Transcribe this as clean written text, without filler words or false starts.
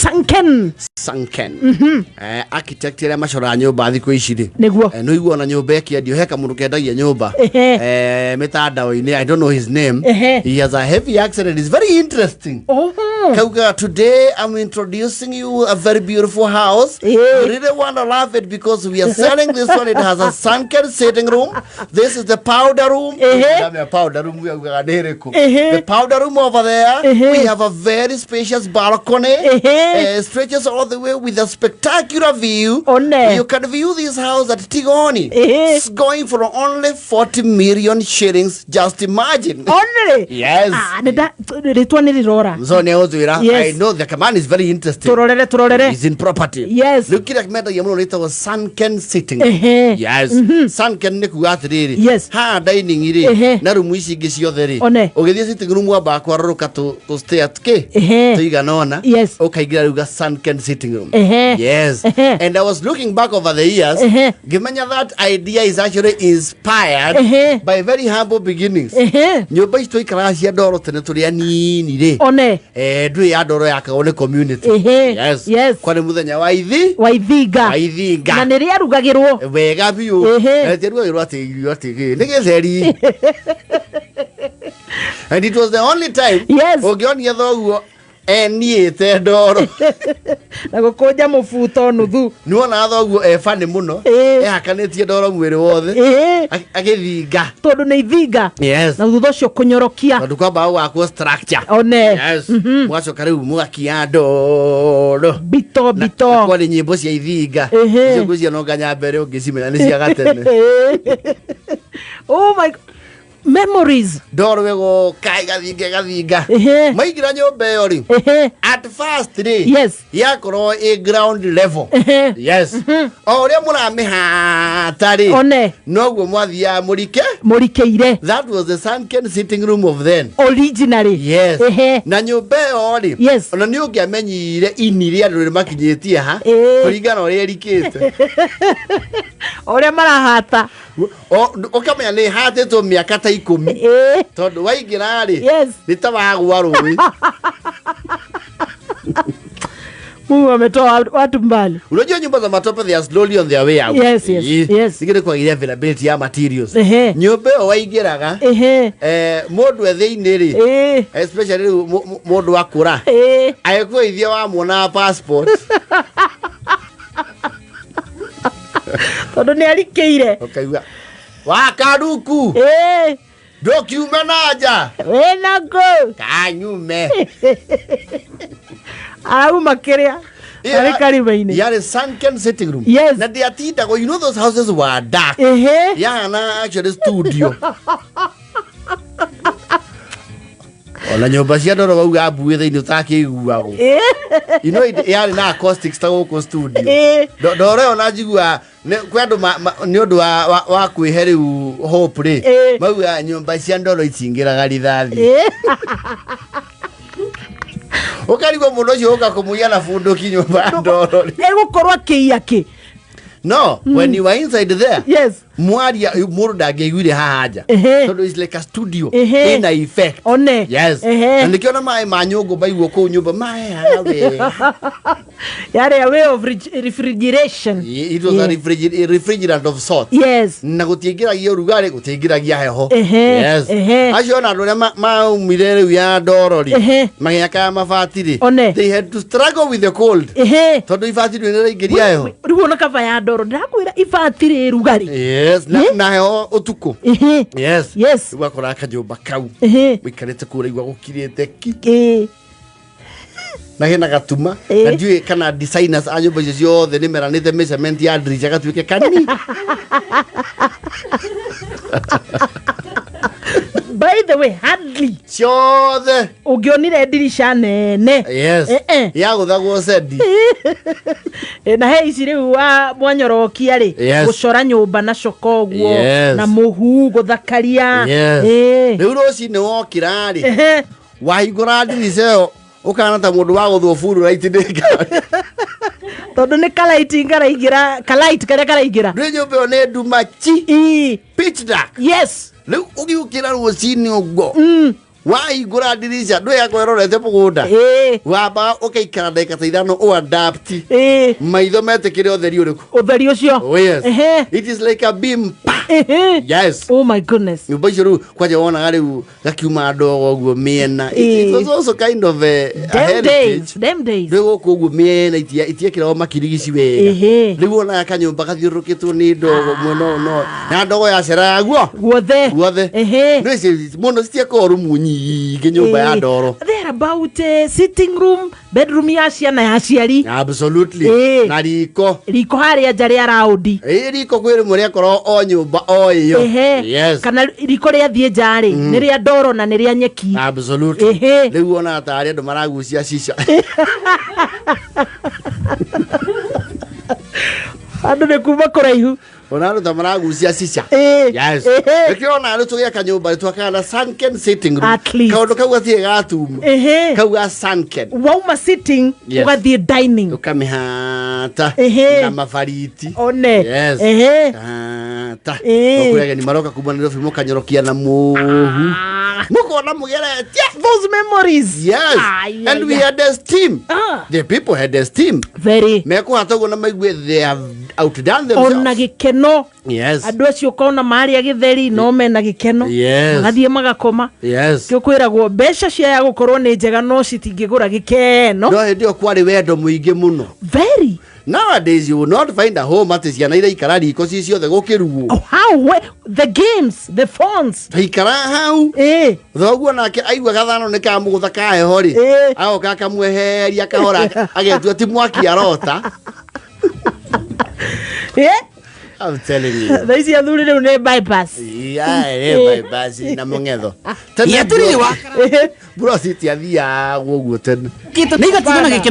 Sunken. Sunken. Architect arĩa macoraga nyũmba thikũ ici rĩ, Nĩguo. Nĩ ũigua ona nyũmba ĩkĩendio he kamũndũ kendagia nyũmba mĩtandao-inĩ. I don't know his name. He has a heavy accent and it's very interesting. Oh. Kauga, "Today I'm introducing you a very beautiful house. You really want to love it because we are selling this one. It has a sunken sitting room. This is the powder room." Ndamenya powder room yaugaga nĩ ĩrĩkũ. "The powder room over there. We have a very spacious balcony. Stretches all the way with a spectacular view. One. You can view this house at Tigoni. It's going for only 40 million shillings. Just imagine." Only. Yes. Ah, nĩ rĩtwa nĩ rĩrora. So nĩ egũtwĩra. Yes. I know the man is very interesting. Tũrorere, tũrorere. He's in property. Rĩu kĩrĩa mendagia mũno rĩtagwo sunken sitting. Yes. Sunken nĩ kuga atĩrĩrĩ, haha dining rĩ, na rumu ici ingĩ ciothe rĩ, One. ũgĩthiĩ sitting room wambaga kwarũrũka tũ stair kĩ tũigana ũna, ũkaingĩra rĩu ga sunken sitting room. Yes. And I was looking back over the years, ngĩmenya that idea is actually inspired by very humble beginnings. Nyũmba ici twaikaraga cia ndoro tene tũrĩ anini rĩ, One. Ndũĩ ya ndoro yakagwo nĩ community. Yes. Kwarĩ mũthenya wa ithi Wa ithinga. Wa ithinga. Na nĩ rĩarugagĩrwo. Wega biũ. Tiarugagĩrwo atĩ irio atĩ gĩ nĩ gĩtheri, and it was the only time ũngĩonia thoguo eniĩte ndoro Na gũkũnja mũbuto nuthu. Nĩwonaga thoguo e funny mũno, ehakanĩtie ndoro mwĩrĩ wothe, agĩthinga. Tondũ nĩ ithinga. Na thutha ũcio kũnyorokia. Tondũ kwambaga gwakwo structure. One. Yes. Mũgacoka rĩu mũgakia ndoro. Bito Na bito. kwarĩ nyĩmbo cia ithinga. Icio ngwĩciria no nganya mbere ũngĩcimenya nĩ cia gatene. Oh my memories. Ndoro ĩgoka ĩgathinga ĩgathinga. Maingĩra nyũmba ĩyo rĩ, at first rĩ, yakorwo ĩ ground level. Yes, o ũrĩa mũramĩhata rĩ, One. noguo mwathiaga mũrike Mũrikĩire. That was the sunken sitting room of then. Originally. Yes. Na nyũmba ĩyo rĩ, ona nĩ ũngĩamenyire ini rĩa andũ rĩ makinyĩtie ha, kũringana na ũrĩa ĩrikĩte. Ũrĩa marahata. Ũkamenya nĩ ĩhatĩtwo mĩaka ta 10, tondũ waingĩra rĩ, nĩ ta wagwa rũĩ. Mungu ametoa watu mbali. Unajua nyumba za matope, they are slowly on their way out. Ningĩ nĩ kwagĩria availability ya materials. Nyũmba ĩyo waingĩraga, mũndũ e thĩinĩ rĩ, especially rĩu mũndũ akũra, agĩkuoithia wamwona passport. Tondũ nĩ arikĩire. Ũkaigua wakaruku, ndũkiume na nja. Wĩna ngũ. Kanyume. Arauma kĩrĩa arĩ karima-inĩ. Yarĩ sunken sitting room. Na ndiatindagwo, you know those houses were dark. Yahana actually studio. Ona nyũmba cia ndoro wauga mbuĩ thĩinĩ ũtakĩiguagwo. You know yarĩ na acoustics ta gũkũ studio. Ndoro ĩyo na njigua kwĩ andũ nĩ ũndũ wa kwĩhe rĩu hope rĩ, mauga nyũmba cia ndoro itingĩraga rithathi. Ũkarigwo mũndũ ũcio ũka kũmũiya na bunduki nyũmba ya ndoro rĩ. Egũkorwo akĩiya kĩ? No, when you are inside there, mwaria mũndũ ndangĩaiguire haha nja, tondũ it's like a studio ĩna effect. One. Yes. Na nĩkĩo na maĩ ma nyũngũ maiguo kũu nyũmba maheaga wega. Yarĩ a way of refrigeration. It was a refrigerant of sort. Na gũtiaingĩragia ũrugarĩ, gũtiaingĩragia heho. Yes. Acio ona andũ arĩa maumire rĩu ya ndoro rĩ, magĩakaga mabati rĩ, One. they had to struggle with the cold, tondũ ibati rĩu nĩrĩraingĩria heho. Rĩu ona kaba ya ndoro, ndĩrakwĩra ibati rĩ rugarĩ. Yes, na heho ũtukũ. Yes. Rĩu akora kanyũmba kau, mũikarĩte kũu, ũraigua gũkirĩte ki, na hena gatuma. Na ndiũĩ kana designers a nyũmba icio ciothe nĩ meranĩte measurement ya ndirica gatuĩke kani. By the way, hardly ciothe ũngĩonire ndirica nene. Yagũthagwo cendi. Na he ici rĩu wa mwanyorokia rĩ, gũcora nyũmba na coka ũguo, na mũhu gũthakaria. Rĩu rũcinĩ wokĩra rĩ, wahingũra ndirica ĩyo, ũkahana ta mũndũ wa gũthwo bururaiti nĩ ngari. Tondũ nĩ kalaiti karaingĩra, kalaiti karĩa karaingĩra. Rĩu nyũmba ĩyo nĩ nduma chi, pitch dark. Rĩu ũgĩũkĩra rũcinĩ ũguo, Wahingũra ndirica ndwĩyakwo ĩrorete mũgũnda. Wambaga ũkaikara ndagĩka ta 5 ũadapt. Maitho metĩkĩre ũtheri ũrĩkũ? Ũtheri ũcio. Oh, yes. It is like a beam. Pa! Yes. Oh my goodness. Nyũmba icio rĩu kwanja wonaga rĩu gakiuma ndogo ũguo mĩena. It was also kind of a Them heritage. days, them days. Rĩu gũkũ ũguo mĩena itiekĩragwo makirigici wega. Rĩu wonaga kanyũmba gathiũrũrũkĩtwo nĩ ndogo mwena ũyũ no na ndogo yacera yaguo Guothe. Guothe. No ici mũno citiakorwo rumu nyingĩ nyũmba ya ndoro. There about sitting room, bedroom ya ciana ya aciari. Absolutely. Na riko. Riko harĩa nja rĩa raundi. Ĩ riko kwĩ rĩmwe rĩakorwo o nyũmba o ĩyo. Yes. Kana riko rĩathiĩ nja rĩ, nĩ rĩa ndoro na nĩ rĩa nyeki. Absolutely. Rĩu wonaga tarĩ andũ maragucia cica. Andũ nĩ kuma kũraihu. Ona andũ ta maragucia cica. Yes. Nĩkĩo ona rĩu tũgĩaka nyũmba twakaga na sunken sitting room. At least. Kaũndũ kau gatirĩ gatuma. Kau ga sunken. Wauma sitting, Yes. ũgathiĩ dining. Ũkamĩhata na mabariti. One. Yes. Hata. Ũkũrĩa ageni maroka kuma Nairobi mũkanyorokia na mũhu. Mũkona mũgeretie. Those memories. Yes. And we had esteem. The people had esteem. Very. Mekũhata ũguo na maigue they have outdone themselves. Ona gĩkeno. Yes. Andũ acio ũkona marĩa gĩtheri no mena gĩkeno. Yes. Magathiĩ magakoma. Yes. Kĩo kwĩragwo mbeca ciaya gũkorwo nĩ njega no citingĩgũra gĩkeno. No hĩndĩ ĩyo kwarĩ wendo mũingĩ mũno. Very. Nowadays you will not find a home atĩ ciana iraikara riko ci ciothe gũkĩrugwo. Oh, how the games, the phones. Taikara hau. Thoguo nake aigua gathano nĩ kamũgũtha ka heho rĩ. Agoka akamweheria kahora agetua ti mwaki arota. I'm telling you. Thaa ici athuri rĩu nĩ bypass. Yeah, bypass na mũng'etho. Tene Yeterire wa bro citiathiagwo ũguo tene. Nĩ igatigwo na gĩkeno.